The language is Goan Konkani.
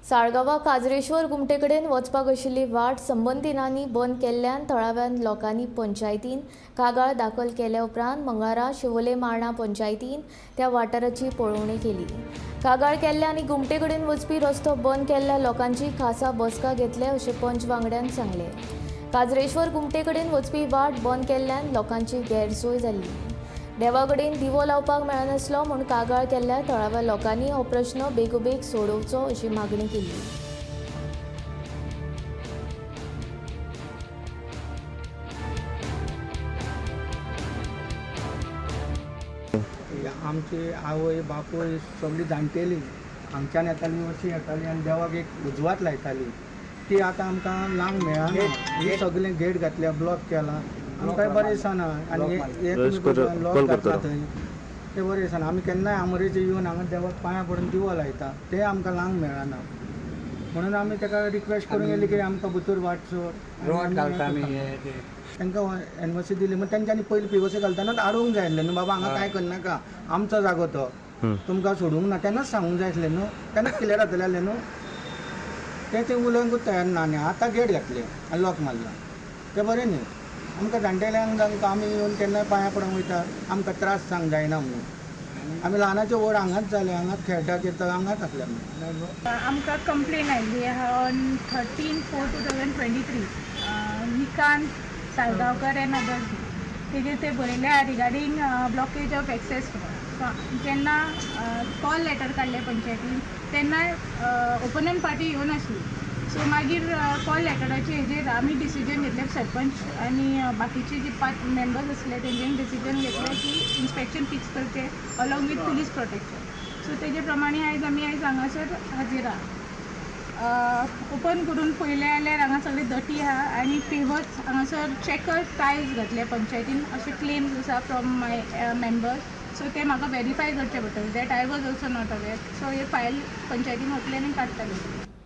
साळगांवा काजरेश्वर घुमटेकडेन वचपाक आशिल्ली वाट संबंदितांनी बंद केल्ल्यान थळाव्या लोकांनी पंचायतीन कागाळ दाखल केल्या उपरांत मंगळारा शिवोले मार्णा पंचायतीन त्या वाठाराची पळोवणी केली. कागाळ केल्ल्या आनी घुमटेकडेन वचपी रस्तो बंद केल्ल्या लोकांची खासा बसका घेतले अशें पंच वांगड्यान सांगलें. काजरेश्वर घुमटेकडेन वचपी वाट बंद केल्ल्यान लोकांची गैरसोय जाल्ली. देवा कडेन दिवो लावपाक मेळनासलो म्हूण कागाळ केल्ल्या थळाव्या लोकांनी हो प्रश्न बेगोबेग सोडोवचो अशी मागणी केली. आमची आवय बापूय सगळीं जाणटेली हांगच्यान येताली, अशी येताली आनी देवाक एक उजवात लायताली. ती आतां आमकां लावंक मेळना. हे सगळें गेट घातल्या, ब्लॉक केला, आमकां बरें दिसना. आनी हे तुमी लॉक घातला थंय, तें बरें दिसना. आमी केन्नाय आमोरेचेर येवन हांगा देवाक पांयां पडून दिवो लायता, तें आमकां लावंक मेळना. म्हणून आमी ताका रिक्वेस्ट करूंक येयली की आमकां भितर वाट सोड. रोड घालता आमी हे ते. तांकां एनओसी दिली म्हण तेंच्यांनी पयलीं पीओसी घालतनाच आडोवंक जाय आसलें न्हू, बाबा हांगा कांय करनाका, आमचो जागो तो, तुमकां सोडूंक ना. तेन्नाच सांगूंक जाय आसलें न्हू, तेन्नाच क्लियर जातलें आसलें न्हू. तें तें उलोवंकूच तयार ना. आनी आतां गेट घातले आनी लॉक मारला, तें बरें न्ही. आमकां जाणटेल्यांक जांकां आमी येवन केन्नाय पांयां पडूंक वयता, आमकां त्रास जावंक जायना म्हणून. आमी ल्हानाचे व्हड हांगाच जाले, हांगाच खेळटा कितें, हांगाच आसले आमी. आमकां कंप्लेन आयिल्ली आहा on 13/4/2023, Nikant Salgaonkar and others. तेजेर ते बरयले आहा regarding blockage of access road. So जेन्ना कॉल लेटर काडले पंचायतीन, तेन्ना ओपोनंट पार्टी येवनासली. सो मागीर कॉल लेटराचे हेजेर आमी डिसिजन घेतले, सरपंच आनी बाकीचे जे पांच मेंबर्स आसले तेंच्यांनी डिसिजन घेतले की इन्स्पेक्शन फिक्स करचें along with police protection. So तेजे प्रमाणे आयज आमी आयज हांगासर हाजीर आहा. ओपन करून पळयलें जाल्यार हांगा सगळे डर्टी आहा आनी पेवर्स हांगासर चॅकर टायल्स घातले पंचायतीन अशे क्लेम्स आसा फ्रॉम my members. सो ते म्हाका वेरीफाय करचे पडटले. That I was also not aware. So hey file पंचायतीन वतले आनी काडटले.